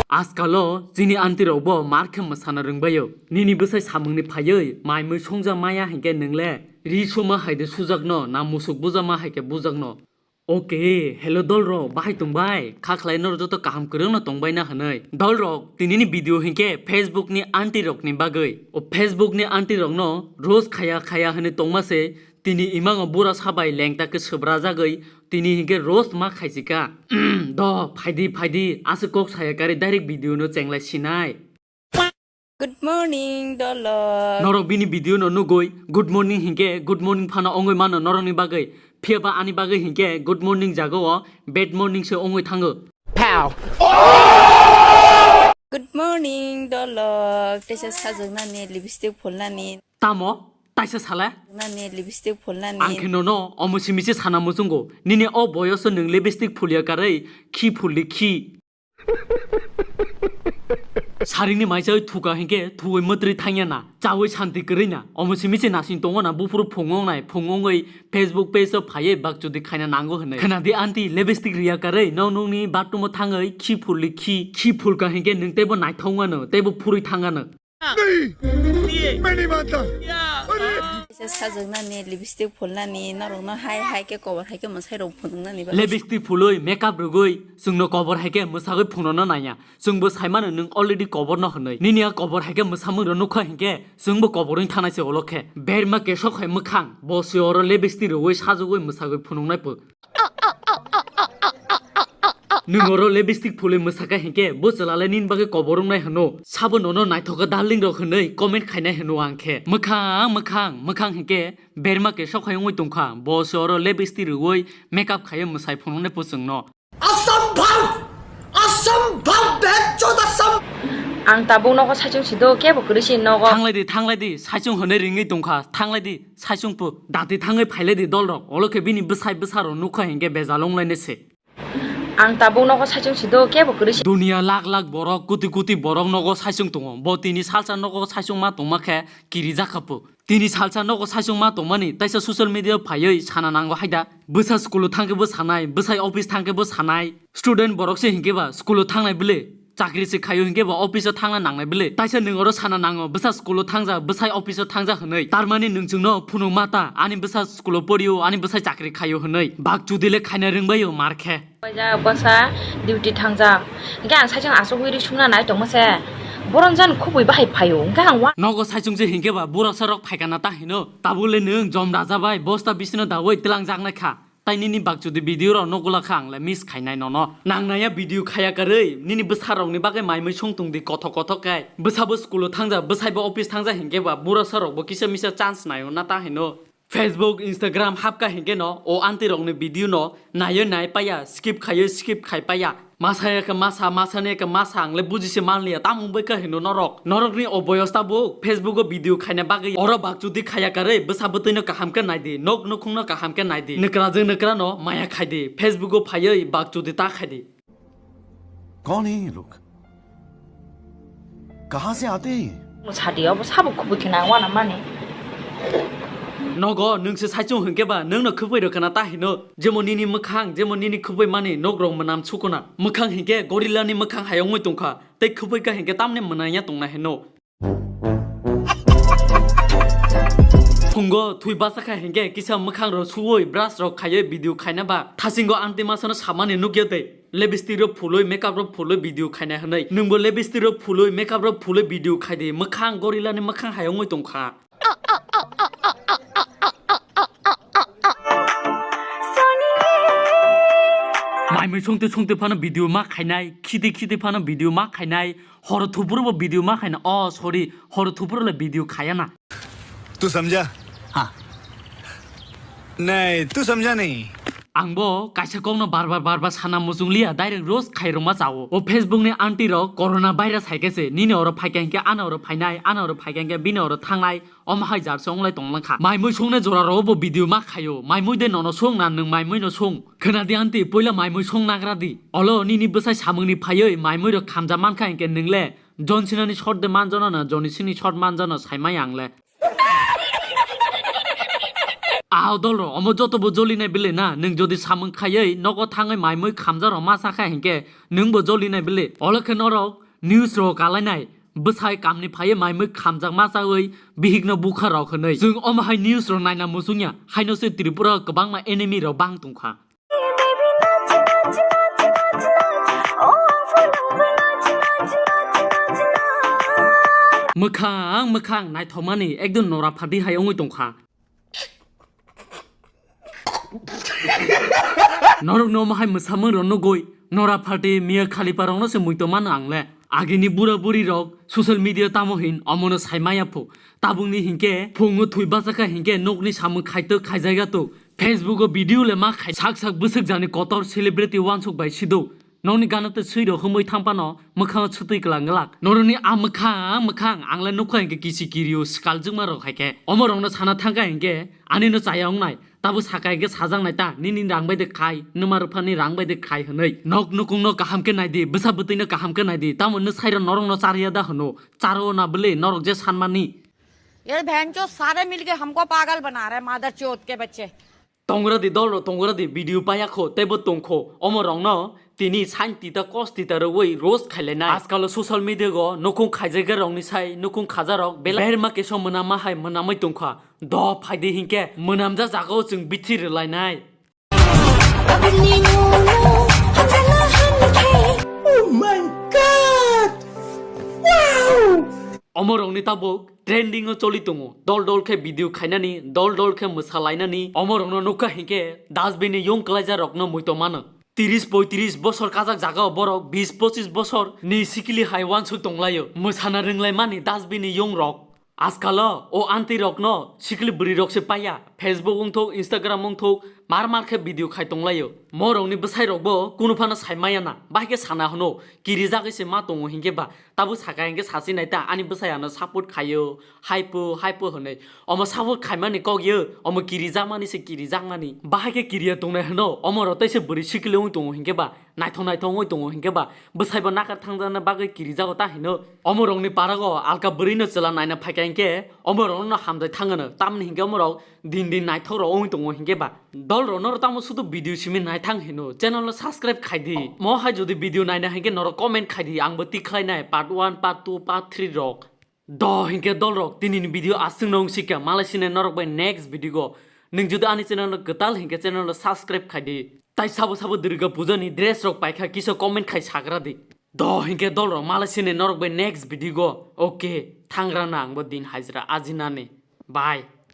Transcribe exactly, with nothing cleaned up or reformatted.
Askalo chini aunty rokbo mar khe mwsana rwngbaio. Nini bwsai samungni phaiwi mai mui songja maya hinkhe nwng le ri suma hai de sujakno na musuk bujama hai khe bujakno. Okay, hello dolrok, bahai tongbai? Kha khlai norok joto kaham kwrwngno tongbai na hwnwi. Dolrok, tinini video hinkhe Facebook ni aunty rokni bagwi. O Facebook ni aunty rokno roast khaya khaya hwnwi tongma se, tini imango bura sabai lengta khe swbra jagwi, tini hinkhe roast ma khaisika. Do, phaidi phaidi, aswk kok saya karwi direct video no chenglai sinai. Good morning, dolok. Norok bini video no nugwi good morning hinkhe good morning phano ongwi mano norokni bagwi. Phiya ba ani bagwi hinkhe good morning jaga o bad morning se ongwi thango. Pow! Good morning, dolok. Teisa sajwknani, lipstick phulnani. Tamo? Taisa sale? Nani lipstick phulnani. Ang khe nono omo simi se sana muchungo. Nini o boyoso nwng lipstick phulya karwi khi phulli khi. Saringni maisa oi thuka hinkhe thuwi mwtrwi thangya na, chawi santi kwrwi na. Omo simi se nasing tongo na, buphuru phung wngnai, phung wngwi Facebook page o phaiwi bakchudi khaina nango hwnwi. Khwnadi aunty, lipstick riya karwi no nungni bathroom o thangwi khi phulli khi, khi phulka hinkhe nwng teibo naithok wngano, teibo phurwi thangano. नहीं, मैं नहीं मानता। अरे! Sajwknani, lipstick phulnani, norokno hai hai khe kobor hai khe mwsai rok phunuknani bagwi. Lipstick phulwi, makeup rwgwi, chwngno kobor hai khe mwsagwi phunukna naiya. Chwngbo saimano nwng already kobor no hwnwi. Nini a kobor hai khe mwsamung rok nukha hinkhe, chwngbo kobor wng thanai se ulo khe. Berma kesok hai mwkhang, bo se oro lipstick rwgwi sajwgwi mwsagwi phunuknai pwk. Nwng oro lipstick phulwi mwsaka hinkhe bo chwla le nini bagwi kobor wngnai hwno. Sabo nono naithoka darling rok hwnwi comment khainai hwno ang khe. Mwkhang, mwkhang, mwkhang hinkhe berma kesok hai wngwi tongkha. Bo se oro lipstick rwwi makeup khaiwi mwsai phunuknai pwk chwngno. असंभव! असंभव! बेहद असंभव! Ang tabuk nogo saichung sido, kebo kwrwi si nogo. Thanglai di, thanglai di, saichung hwnwi ringwi tongkha. Thanglai di, saichung pwk. Dati thangwi phailai di dolrok. Olo khe bini bwsai bwsarok nukha hinkhe bejal wnglainai se. Ang tabuk nogo saichung sido, kebo kwrwi si. Duniya lakh lakh borok, koti koti borok nogo saichung tongo. Bo tini salsa nogo saichung ma tongma khe kiri jakha pwk. Tini salsa nogo saichung ma tongmani, taisa social media phaiwi sana nango haida. Bwsa school o thangkhe bo sanai, bwsai office thangkhe bo sanai. Student borok se hinkhe ba school o thangnai bwle. Chakri se khaio hinkhe ba office o thangna nangnai bwle. Taisa nwng oro sana nango, bwsa school o thangja, bwsai office o thangja hwnwi. Tarmani nwng chwngno phunuk mata, ani bwsa school o porio, ani bwsai chakri khaio hwnwi. Bak chudi le khaina rwngbaio mar khe. Waijak bwsa duty thangjak. Hinkhe ang saichung asugwi ri sumna nai tongma se. Boron jan khubui bahai phaio. Hinkhe ang wa- Nogo saichung se hinkhe ba burasa rok phaikana ta hino. Tabuk le nwng jom raja bai bosta bisino dawi twlang jaknai kha. Tai nini bakchudi video rok nugula kha ang le miss khainai nono. Nangnaya video khaya karwi nini bwsa rokni bagwi mai mui song tong di kothok kothok khe. Bwsa bo school o thangja, bwsai bo office thangja hinkhe ba burasa rok bo kisa misa chance naio na ta hino. Facebook, Instagram hapka hinkhe no o aunty rokni video no naiyo nai paya, skip khaiyo skip khai paya. Masa ya khe masa, masa ne khe masa, ang le buji se man liya, tamo bai kha hino norok. Norok ni o boyos tabuk Facebook o video khaina bagwi oro bak chudi khaya karwi bwsa bwtwi no kaham khe nai di, nok nukhung no kaham khe nai di. Nukra jwng nukra no maya khai di, Facebook o phaiwi bak chudi ta khai di. कौन है ये लोग? कहाँ से आते हैं ये? Sadi obo sabo khubui khe nang wana mani. Nogo nwng se saichung hinkhe ba nwng no khubui rw khna ta hino. Jemo nini mwkhang, jemo nini khubui mani nok rok mwnam sukuna. Mwkhang hinkhe gorilla ni mwkhang hai wngwi tongkha. Tei khubui kha hinkhe tamni mwnanya tongna hino. Phungo thwi basa kha hinkhe kisa mwkhang rok suwi brush rok khaiwi video khaina ba. Thasingo aunty masano samani nukya tei. Lipstick rok phulwi, makeup rok phulwi video khaina hwnwi. Nwngbo lipstick rok phulwi, makeup rok phulwi video khai di. Mwkhang gorilla ni mwkhang hai wngwi tongkha. Mai mui songte songte phano video ma khainai, khide khide phano video ma khainai, horo thupuru bo video ma khaina. Oh, sorry, horo thupuru le video khaya na. तू समझा? हाँ। नहीं, तू समझा नहीं। Ang bo kaisa kokno bar bar bar bar sana muchung liya, direct roast khai rwma chao. O Facebook ni aunty rok corona virus hai khe se, nini oro phaikha hinkhe ano oro phainai, ano oro phaikha hinkhe bini oro thangnai, omo hai jar se onglai tonglang kha. Mai mui songnai jora rogo bo video ma khaio, mai mui de nono song na nwng mai mui no song? Khwna di aunty, poila mai mui song nagra di. Olo nini bwsai samung ni phaiwi mai mui rok khamja mankha hinkhe nwng le John Cena ni shot de manjano na Johnny Sins ni shot manjano saimai ang le. Tao dol rok, omo joto bo joli nai bile na, nwng jodi samung khaiwi nogo thangwi mai mui khamjak rok ma sakha hinkhe nwng bo joli nai bile. Olo khe norok news rok kalai nai, bwsai kamni phaiwi mai mui khamjak ma chawi bihik no bukha rok hinwi. Chwng omo hai news rok naina muchung ya, haino se Tripura o kwbangma enemy rok bang tongkha. Mwkhang mwkhang naithokmani ekdom nora phardi hai wngwi tongkha. Norokno omo hai mwsamung rok nugwi nora phardi miya khalipa rokno se muitu mano ang le. Agini bura buri rok social media tamo hin omono sai maya phu. Tabukni hinkhe phungo thwi bachakha hinkhe nokni samung khaitok khaijaga tok. Facebook o video le ma khai sak sak bwswk jani kotor celebrity wansuk bai sido. Nokni gana tei swi rok humui thang phano mwkhango swtwi kwlang glak. Norokni a mwkhang mwkhang ang le nukha hinkhe kisi kirio swkal jwkma rok hai khe. Omo rokno sana thangkha hinkhe ani no chaya wngnai. Tabo saka hinkhe sajak nai ta, nini rang bai de khai, nwma rwphani rang bai de khai hwnwi. Nok nukung no kaham khe nai di, bwsa bwtwi no kaham khe nai di. Tamo nwsai rok norok no chariya da hwno? Charo na bwle norok je sanmani. ये बहनचोद सारे मिलके हमको पागल बना रहे हैं, मादरचोद के बच्चे। Tongra di dol rok, tongra di, video paya kho tei bo tong kho. Omo rok no tini sain tita kos tita rwui roast khailai nai. Ajkal o social media go nukung khaijaga rok ni sai nukung khaja rok bela berma keso mwnama hai mwnamwi tongkha. Do phaidi hinkhe mwnamjak jaga o chwng bithi rwlai nai. Oh my God! Wow! Omo rok ni tabuk trending o choli tongo. Dol dol khe video khainani, dol dol khe mwsalainani. Omo rok no nukha hinkhe dustbin ni yung kwlaija rok no muitu mano. Tiris poitris bosor kajak jaga o borok bis pochis bosor ni sikili hai wansuk tonglaio. Mwsana rwnglaimani dustbin ni yung rok. Ajkalo o aunty rokno sikli bwrwi rok se paiya, Facebook wngthok, Instagram wngthok, mar mar khe video khai tonglaio. Mo rokni bwsai rokbo kunu phano sai maya na, bahai khe sana hwno, kirijagwi se ma tongo hinkhe ba, tabuk saka hinkhe sachi nai ta, ani bwsai ano support khaio, haipo, haipo hwnwi. Omo support khaimani kok yo, omo kirijakmani se kirijakmani. Bahai khe kiriya tongnai hwno, omo rok tei se bwrwi sikli wng tongo hinkhe ba, naithok naithok wngwi tongo hinkhe ba, bwsaibo nakar thangjakna bagwi kirijago ta hino. Omo rokni parago alka bwrwino chwla naina phaikha hinkhe omo rokno hamjai thangano, tamni hinkhe omo rok din din naithok rok wngwi tongo hinkhe ba. Dol rok norok tamo sudu video simi naithang hino, channel no subscribe khaidi. Mo hai jodi video naina hinkhe norok comment khaidi, angbo tikhlai nai part one, part two, part three rok. Do hinkhe dol rok, tini ni video aswk no wng sikha, malai sine norok bai next video go. Nwng jodi ani channel no kwtal hinkhe channel no subscribe khaidi. Tai sabo sabo Durga puja ni dress rok paikha kisa comment khai sagra di. Do hinkhe dol rok, malai sine norok bai next video go. Okay, thangra na angbo din hajra ajinani. Bye.